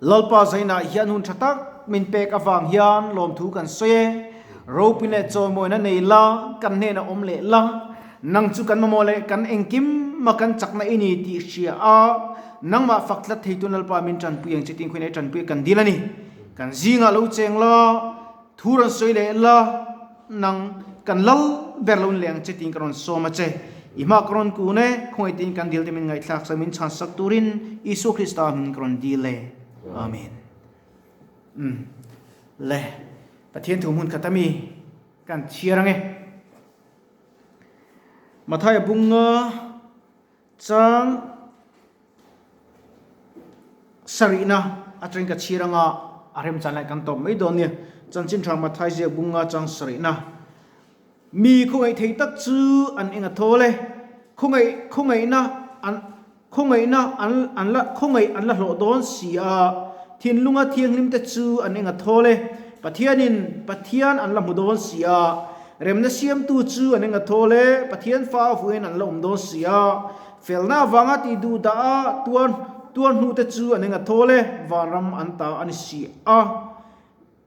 Lalpa zainah hian hun tha tak min pek avang hian lawmthu kan sawi e. Ropui leh chawimawina nei la, kan hnenah awm leh la, nang chu kan mamawh leh kan engkim a kan chakna i ni tih hria a, nangmah fak tlat thei tun Lalpa min tanpui ang che tin khawihnai tanpui kan dil a ni. Kan zingah lo cheng la, thu rawn sawi leh la, nang kan lal ber lo ni leh ang che tiin ka rawn sawm a che. I hma ka rawn kun e, khawngaih tiin kan dil te min ngaihthlak sak min chhan sak turin Isua Krista hming ka rawn dil e. Amen. Umm. Le, Pathian thu hmun khat ami kan chhiar ange. Mathaia bunga chang sarihna atangin ka chhiar anga a remchan lai kan tawp mai dawn nia. Chanchin tha Mathai ziak bunga chang sarihna. Mi khawngaih thei tak chu an eng a thawl e. Khawngaih khawngaihna an khawngaihna an an la khawngaih an la hlawh dawn si a. Thinlunga thianghlim te chu an eng a thawl e. Pathianin Pathian an la hmu dawn si a. Remna siamtu chu an eng a thawl e. Pathian fa avuin an la awm dawn si a. Felna avanga tih duh dah a tuar tuar hnu te chu an eng a thawl e. Vanram an ta a ni si a.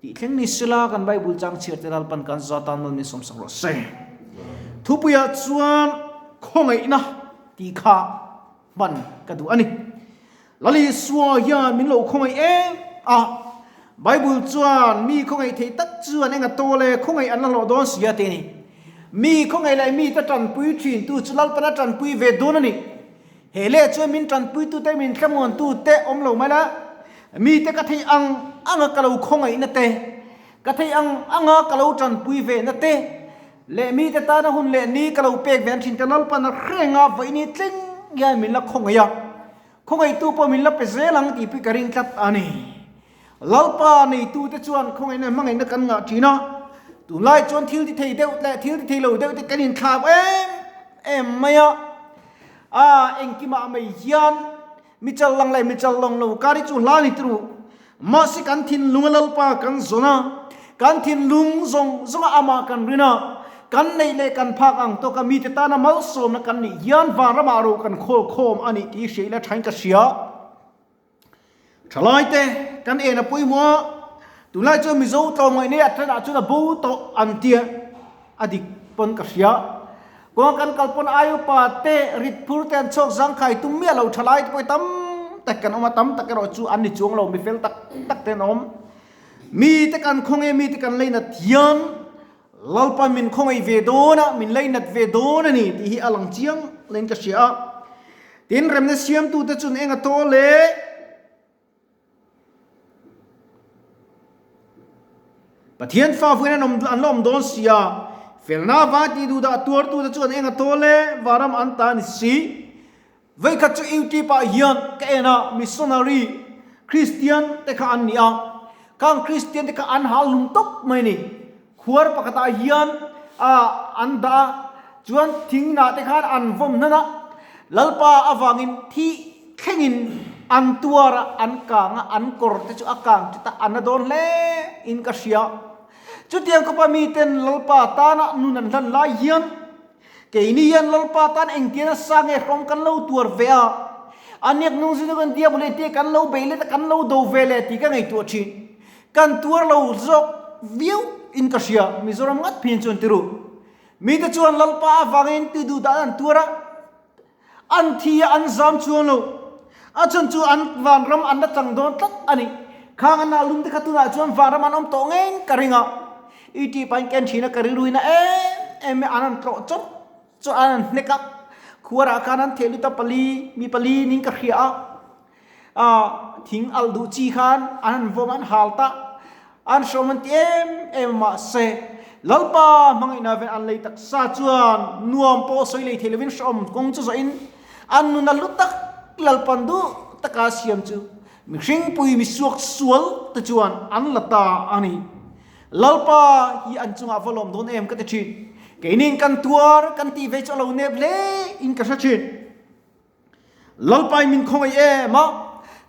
Tih thleng ni sela kan Bible chang chhiar te Lalpan kan za tan nawn min sawmsak rawh se. Thupuiah chuan khawngaihna tih kha hman ka duh a ni. Lal Isua hian min lo khawngaih em a. Bible chuan mi khawngaih thei tak chu an enga tawl e, khawngaih an la hlawh dawn si a ti a ni. Mi khawngaih leh mite tanpui thin tu chu Lalpan a tanpui ve dawn a ni. He leh chuan min tanpuitute, min thlamuantute awm lo mai la, mite ka theih ang anga ka lo khawngaihna te, ka theih ang anga ka lo tanpui vehna te, leh mite tana hun leh ni ka lo pek ve an thin te Lalpan a hrenga vawiini tling hian min la khawngaih a, khawngaihtu pawh min la pe zel ang tih pawh ka ring tlat a ni. Lalpa neitute chuan khawngaihna hmangaihna kan ngah thin a, tunlai chuan thil ti thei deuh leh thil ti thei lo deuh te kan inthlak em em mai a. A engkimah mai hian mi chal lang leh mi chal lawng lo kar hi chu hla ni turu. Mahse kan thinlung a Lalpa kan zawn a, kan thinlung zawng zawng a amah kan rin a, kan neih leh kan phak ang tawka mite tana malsawmna kan nih hian vanramah ro kan khawl khawm a nih tih hria ila thain ka hria. Thalaite kan en a pawimawh a, tunlai chuan Mizo tlawmngaih nei a thenah chuan a bo tawh an tia a dik pawn ka hria. Kawng kan kal pawn ai upa te rit phur te an chhuak zangkhai tum miah lo thalai te pawh hi tam tak kan awm a, tam tak erawh chu an ni chuang lo mi fel tak tak te an awm. Mi te kan khawnge mi te kan leinat hian Lalpa min khawngaih ve dawn a, min lainat ve dawn a ni tih hi a lang chiang lein ka hria a. Tin, remna siamtute chuan eng a tawl le? Pathian fa vuin an awm an la awm dawn si a, felna avanga tih duh dah tuartute chuan eng a tawl le? Varam an ta a ni si. Vawikhat chu YouTube ah hian ka en a, missionary Christian te kha an ni a, khang Christian te kha an hal hlum tawp mai a ni. Khuar pakhat ah hian ah an dah a, chuan thing nah te khan an vawm hnan a, Lalpa avangin thi thlengin an tuar a, an kang a, an kawr te chu a kang chut a, an la dawn hle in ka hria. Chutiang khawpa miten Lalpa tana nun an hlan lai hian, Keini hian Lalpa tan engtiang nasa nge hrawng kan lo tuar ve a, a niak nung zin kan diabol leh te kan lo bei let a, kan lo do ve leh tih ka ngaihtuah thin. Kan tuar lo zawk viau in ka hria, Mizoram ngat phei chuan ti ru. Mite chuan Lalpa avangin ti duh dan an tuar a, an thi a an zam chuang lo. A chhan chu an vanram an la chang dawn tlat a ni. Khang an ah lum te kha tunah chuan vanram an awm tawh ngei ka ring a. I tih pahin ken thin a ka rilru in a em em an han tlawh chawt chawt an han hnek a. Khuarah khan an theh lut a pali mi pali ning ka hria a. Ah thing alh duh chi khan an han vawm an hal ta. An hrawm an ti em em mahse Lalpa hmangaihna ven an lei taksa chuan nuam pawh sawi lei thei lovin hrawm kawng chu zawhin an nun a hlu tak Lalpan duh taka siam chu mihringpui misuak sual te chuan an la ta a ni. Lalpa hi an chungah va lawm dawn em ka ti thin. Keinin kan tuar kan tih ve chu a lo nep hle in ka hre thin. Lalpai min khawngaih em a,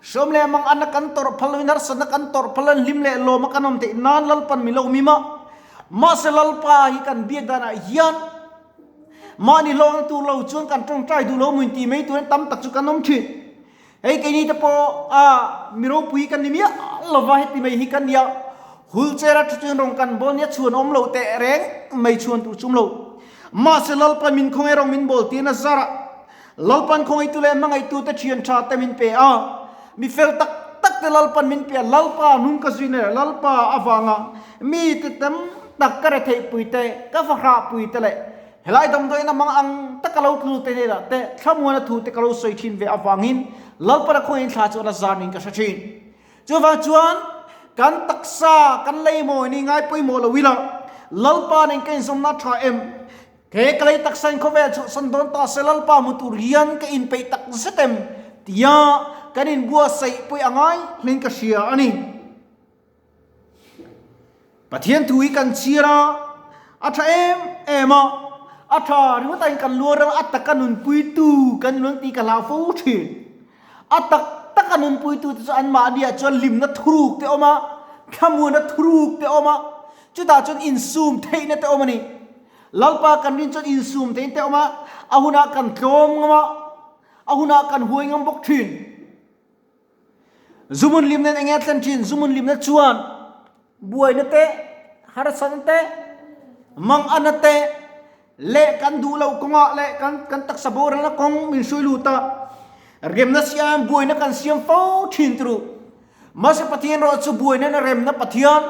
hrawm leh mang anna kan tawrh phal loin harsatna kan tawrh phal loin hlim leh lawm a kan awm theih nan Lalpan min lo mim a. Mahse Lalpa hi kan biak danah hian mahni hlawhna tur lo chuan kan tawngtai duh lo maw intih mai turin tam tak chu kan awm thin. Hei keini te pawh a mi ropui kan ni miah lova heti mai hi kan nia. Wheelchair a thu chuan rawng kan bawl nia chhuan awm lo teh reng mai chhuan tur chum lo. Mahse Lalpan min khawngaih rawng min bawl tir na zar ah Lalpan khawngaihtu leh hmangaihtu te thian tha te min pe a. Mi fel tak tak te Lalpan min pe a, Lalpa hnung ka zui na leh Lalpa avanga mi te tam tak ka retheih pui te, ka fahrah pui te leh Helai damdawiin a mang ang tak ka lo tlu te hnenah te thlamuana thu te ka lo sawi thin ve avangin Lalpana khawiin thla chu a la zar niin ka hre thin. Chuvang chuan kan taksa kan lei mawi ni ngai pawimawh lo ila Lalpa nen ka inzawmna tha em? He ka lei taksa in khawvel chhuahsan dawn ta se Lalpa hmu tur hian ka inpeih tak zet em? Tia kan inbuatsaih pawih a ngai hlein ka hria a ni. Pathian thu hi kan chhiar a, a tha em em a, a tha ringawt aiin kan luar a, a taka nunpuitu kan ni lo tih ka hlau fo thin. A tak taka nunpuitu te chu anmahniah chuan hlimna thuruk te awm a, thlamuanna thuruk te awm a, chutah chuan insum theihna te awm a ni. Lalpa kan rin chuan insum theihna te awm a, a hunah kan tlawm ngam a, a hunah kan huai ngam bawk thin. Zumun limna in enge a thlen thin? Zumun limna chuan buaina te, harsatna te, mangana te leh kan duh loh kawngah leh kan kan taksa boralna kawng min hrui lut a, remna siam buaina kan siam fo thin turu. Mahse Pathian erawh chu buaina na remna Pathian,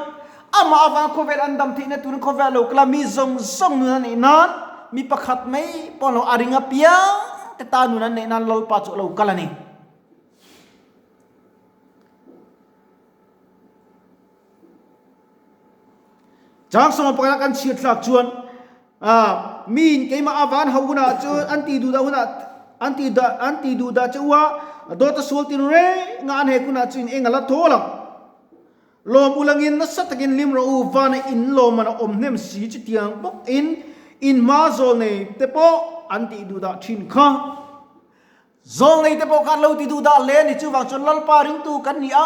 amah avanga khawvel an dam theihna turin khawvel a lo kal a, mi zawng zawng nun a neih nan mi pakhat mai pawh lo a ring apiang te tan nun an neih nan Lalpa chu a lo kal a ni. Chang sawma pakhat a kan chhiat thlak chuan miin keimah a van ho hunah chuan an tih duhdah hunah an tih dah an tih duhdah che u a, dawt a sual tin reng a an hek hunah chuan in eng a la thawl ang. Lawm ulangin nasa takin hlim rawh u, vana in lawm an a awm hnem si chutiang bawkin in hma zawl nei te pawh an tih duhdah thin kha. Zawlnei te pawh khan lo ti duh dah hle a ni, chuvang chuan Lalpa ringtu kan ni a,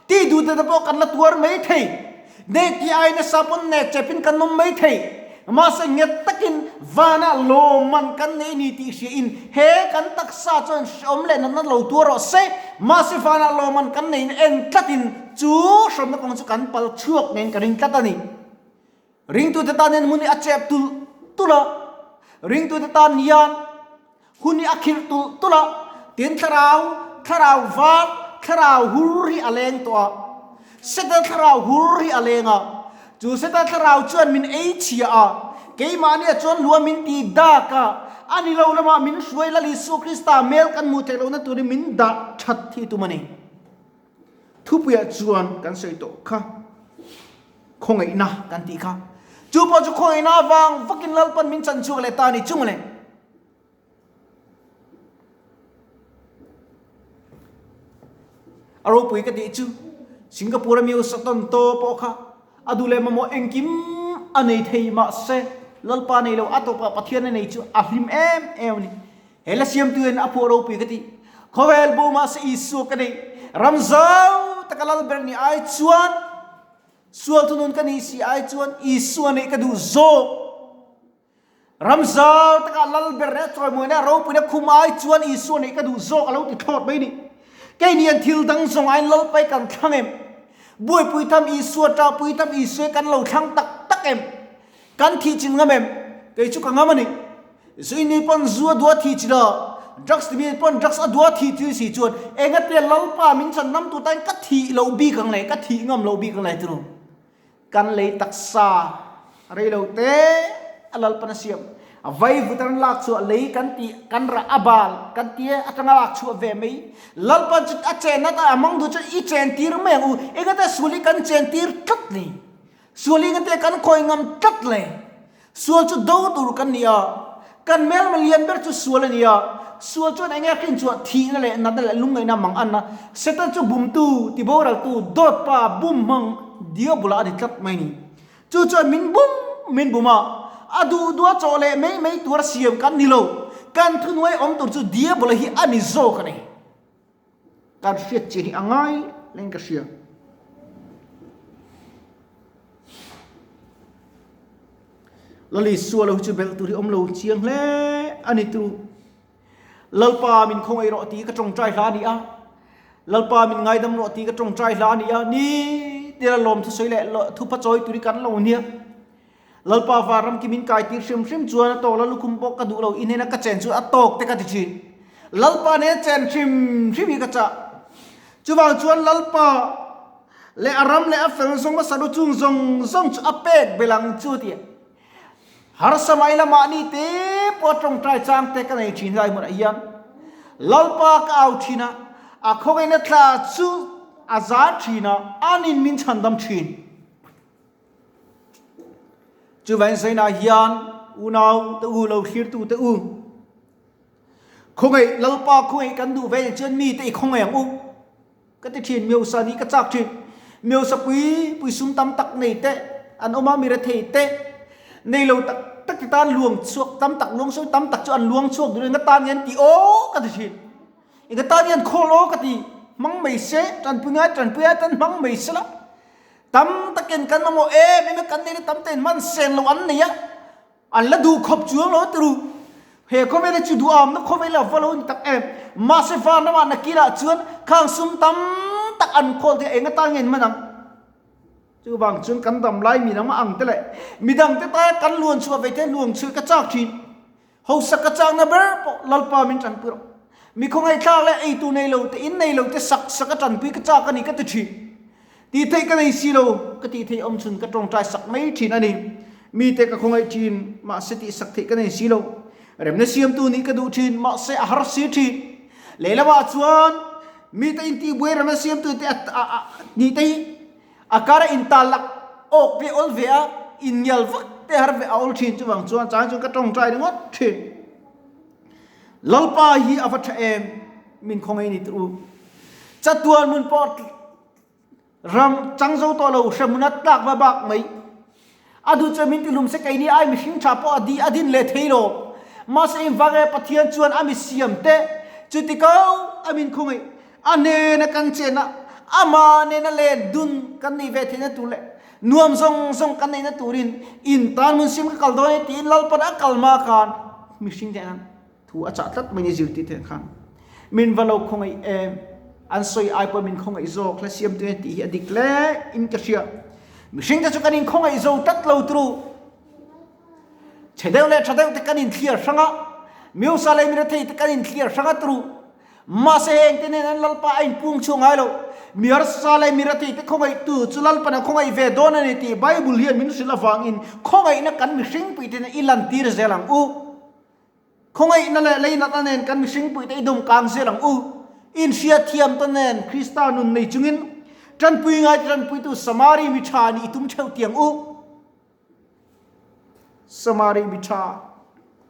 ti duh te pawh kan la tuar mai thei. Nek ti ai nasa pawn nek chepin kan awm mai thei. Mahse nghet takin vanah lawmman kan nei ni tih hria in he kan taksa chuan hreawm leh natna lo tuar rawh se, mahse vanah lawmman kan nei na en tlatin chu hreawmna kawng chu kan pal chhuak nen ka ring tlat a ni. Ringtute tan hian hmun hi a chep tulh tulh a, ringtute tan hian hun hi a khirh tulh tulh a, tin thlarau, thlarau var, thlarau hur hi a leng tawh a, Satan thlarau hur hi a leng a, chu Satan thlarau chuan min ei chhia a, keimahniah chuan lua min ti dak a, a ni lo lamah min hruai Lal Isua Krista hmel kan hmuh theih lohna turin min dah that hi tum a ni. Thupuiah chuan kan sawi tawh kha. Khawngaihna kan tih kha. Chu pawh chu khawngaihna avang vakin Lalpan min chan chhuak leh ta a ni chung le. A ropui ka tih chu Singapore a mi usa tawn taw pawh kha a duh leh mamawh engkim a nei thei mahse Lalpa nei lo a tawpah Pathian a nei chu a hlim em em a ni. He la siamtu hian a phuah ropui ka ti. Khawvel bo mahse Isua ka nei. Ram zau taka lal ber ni ai chuan sual thunun ka nih si ai chuan Isua neih ka duh zawk. Ram zau taka lal ber leh chawimawina ropuina khum ai chuan Isua neih ka duh zawk a lo ti thlawt mai ni. Kei nian thil dang zawng aiin Lalpai kan thlang em? Buaipui tham Isua, ṭahpui tham Isua kan lo thlang tak tak em? Kan thih chin ngam em? Kei chu ka ngam a ni. Zui mi pawn zu a dua thih chin a, drugs ti mi pawn drugs a dua thih chin si chuan engatia Lalpa min chhan nam tur tain ka thih loh bik ang le, ka thih ngam loh bik ang le tunu. Kan lei taksa rei lo te a Lalpan a siam. A vai vut an lak chhuah lei kan ti kan rah a bal kan ti atanga lak chhuah ve mai. Lalpan chu a chen nat a mang duh chuan i chen tir mai ang u. Engatia sual hi kan chen tir tlat ni. Sual hi ngate kan khawi ngam tlat le. Sual chu do tur kan ni a, kan hmelma lian ber chu sual a ni a. Sual chuan enge a hrin chuah thihna leh natna leh lungngaihna mang an a. Satan chu bumtu, tiboraltu, dawtpa, bum hmang, diabula a ni tlat mai ni. Chu chuan min bum min bum a, a duh duh a chawh leh mai mai tur a siam kan ni lo. Kan thuhnuai awm tur chu diabula hi a ni zawk a ni. Kan hriat chian hi a ngai leng ka hria. Lali sual ho chu belh tur hi awm lo chiang hle a ni tu. Lalpa min khawngaih rawh tih ka tawngtai hla a ni a. Lalpa min ngaidam rawh tih ka tawngtai hla a ni a, ni tir a lawm thusawi leh thupha chawi tur hi kan lo nia. Lalpa vanram ki min kai tir hrim hrim chuan a tawk la lukhum pawh ka duh lo, i hnena ka chen chu a tawk te ka ti thin. Lalpa nen chen hrim hrim hi ka chah. Chuvang chuan Lalpa leh a ram leh a fel zawng hmasa ru chung zawng zawng chu a pek belh ang chu a ti a. Harsa mai la mahni te pawh tawngtai chang te ka nei thin helai hmunah hian Lalpa ka au thin a, a khawngaihna thla chu a zar thin a, anin min chhandam thin. Chuvangin sawiinah hian unau te u lo thlirtu te u, khawngaih Lalpa khawngaih kan duh ve nen chuan mite i khawngaih ang u. Ka ti thin, Miosa nih ka chak thin. Miosa pui pui sum tam tak nei te an awm a, mi rethei te nei lo tak tak te tan luang chhuak tam tak, luang sawi tam tak chu an luang chhuak duh enga tan nge an ti aw ka ti thin. Enga tan nge an khawl aw ka ti. Hmang mai se, tanpui ngai tanpui ai tan hmang mai se la. Tam takin kan mamawh em em a, kan neihna tam ten hman sen lo an nei a. An la duh khawp chuang lo ti ru. He khawvel hi chu duham na khawvel a va lo ni tak em. Mahse van ramah nakirah chuan khang sum tam tak an khawl thei a, eng atan nge an hman ang? Chuvang chuan kan dam lai midang a ang te leh midang te taia kan luan chhuah ve te luang chhuah ka chak thin. Hausa ka chakna ber pawh Lalpa min tanpui rawh. Mi khawngaihthlak leh eitur nei lo te, in nei lo te sak sak a tanpui ka chak a ni ka ti thin. Tih theih ka nei si lo, ka tih theih awm chhun ka tawngtai sak mai thin a ni. Mite ka khawngaih thin, mahse tih sak theih ka nei si lo. Remna siamtu nih ka duh thin, mahse a har si thin. Lehlamah chuan mite intihbuai remna siamtu te nih te hi a kara intal lak awk ve awl ve a, inngial vak te har ve a awl thin. Chuvang chuan chang chuan ka tawngtai ringawt thin. Lalpa hi a va tha em, min khawngaih ni teh u. Chatuan hmun pawh Ram chang zo tawh lo hremhmun a tlak va bak mai. A duh chuan min tihlum se keini ai mihring tha pawh a di a din leh thei lo. Mahse engvang e Pathian chuan a mi siam te chuti ko a min khawngaih a hnena kan chenna amah nena len dun kan neih ve theihna tur leh nuam zawng zawng kan neihna turin in tan hmun sim ka kal dawn e tiin Lalpan a kal hma khan mihring te an Thu a chah tlat mai ni zirtir te khan min va lo khawngaih em, an sawi ai pawh min khawngaih zawk hla siamtu hian tih hi a dik hle in ka hria. Mihring te chu kan inkhawngaih zo tlat lo turu. Chhe deuh leh tha deuh te kan inthliar hrang a, Miusa leh Mirethei te kan inthliar hrang a turu. Mahse heng te nen an Lalpa a inpung chhuak ngai lo. Miharsa leh Mirethei te khawngaihtu chu Lalpan a khawngaih ve dawn a ni tih Bible hian min hrilh avangin khawngaihna kan mihringpui te nen i lantir zel ang u. Khawngaihna leh leinatna nen kan mihringpuite i dum kang zel ang u. Inhriatthiam ta nen Krista nun nei chungin tanpui ngaite tanpuitu Samari mi tha nih i tum theuh tiang u. Samari mi tha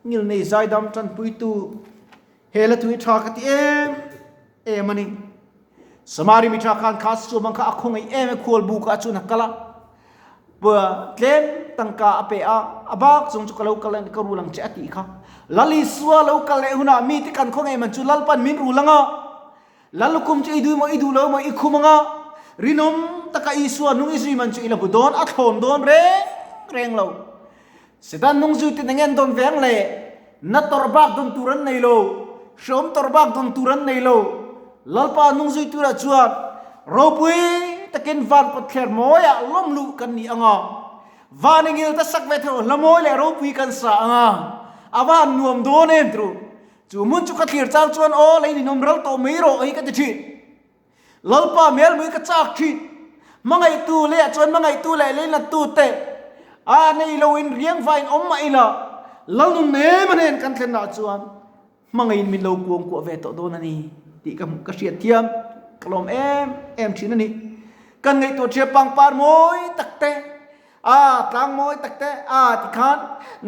ngilnei zaidam tanpuitu he la tui tha ka ti em em a ni. Samari mi tha khan kha suamang kha a khawngaih em e khualbu kha chuan a kal a. Tlem tangka a pe a, a bak zawng chu ka lo kal ka rul ang che a tih kha. Lal Isua lo kal leh hunah mite kan khaw ngei man chu Lalpan min rul ang a, Lal lukhum chu i duh maw i duh lo maw i khum ang a, rinawm taka Isua nung i zui man chu i la bu dawn, a thlawn dawn reng reng lo. Setan nung zui ten eng en dawn ve ang le? Na tawrh bak dawn tur an nei lo, hreawm tawrh bak dawn tur an nei lo. Lalpa nung zui turah chuan ropui takin van kawtthler mawiah lawm luh kan ni ang a, van engil ta sak ve theuh hla mawi leh ropui kan sa ang a, a va han nuam dawn em tru. Chu hmun chu ka thlir chang chuan aw lei ninawm ral tawh mai rawh hi ka ti thin. Lalpa hmelmui ka chak thin. Hmangaihtu leh chuan hmangaihtu leh leinattu te a nei loin riang vain awm mah ila, Lalnun em a hnen kan thlenah chuan hmangaihin min lo kuang kuah ve tawh dawn a ni tih ka hmuh ka hriat thiam ka lawm em em thin a ni. Kan ngaihtuah ṭhia pangpar mawi tak te, a tlang mawi tak te a tikhan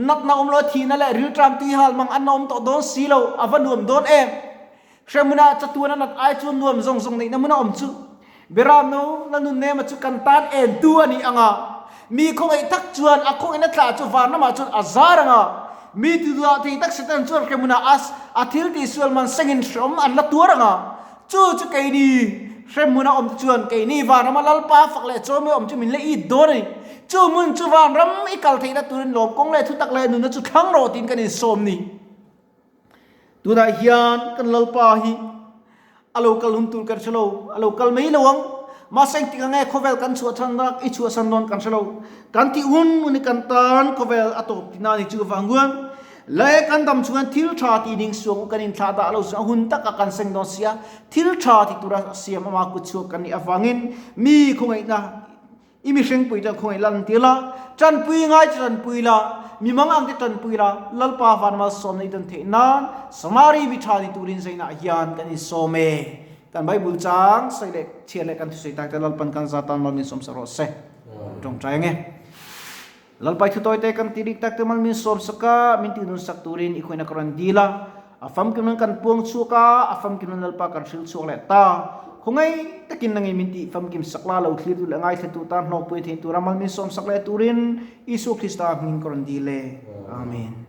natna awm lo thihna leh rilṭam tihal mang an awm tawh dawn si lo a va nuam dawn em. Hremhmunah chatuan a nat ai chuan nuam zawng zawng neihna hmun a awm chu. Beram no la nun nema chu kan tan en tu a ni ang a, mi khawngaih tak chuan a khawngaihna thlah chu van ramah chuan a zar ang a, mi tiduah thei tak Satan chuan hremhmunah a a thil tihsual man sengin hreawm an la tuar ang a, chu chu keini hremhmuna awm te chuan keini van rama Lalpa fak leh chawimawia awm chu min la it dawn a ni. Chu hmun chu van ram i kal theihna turin lawm kawng leh thutak leh nunna chu thlang rawh tiin kan insawm ni. Tunah hian kan Lalpa hi. A lo kal hun tur kan hre lo, a lo kal mai lo ang. Mahse engtik ang nge khawvel kan chhuahchhan nak i chhuahsan dawn kan hre lo. Kan tih hun hun hi kan tan khawvel a tawp tina ni chu vang huan le kan dam chungan thil tha tih ding suang u kan inthlah dah lo chu a hun taka kan seng dawn sia. Thil tha ti tura siam ama kut chhuak kan nih avangin mi khawngaihna I mihringpui te khawngaih lan ti la, tanpui ngai che tanpui la, mi mang ang te tanpui la, Lalpa van malsawmna i dawn theih nan Samari mi tha ni turin zainah hian kan insawm e. Kan Bible chang sawi leh chhiar leh kan thusawi tak te Lalpan kan za tan mal min sawm sak rawh se. Tawngtai ange. Lalpai thutawi te kan ti rik tak te mal min sawm sak a, min tihnun sak turin i khawiin a ka rawn dil a. A famkim nan kan puang chhuak a, a famkim nan Lalpa kan hril chhuak leh ta. Khawngaih takin nangin min tih famkim sak la, lo thlir tu leh ngaithlatu tan hlawkpui theih tura mal min sawm sak leh turin Isua Krista hming ka rawn dil e. Amen.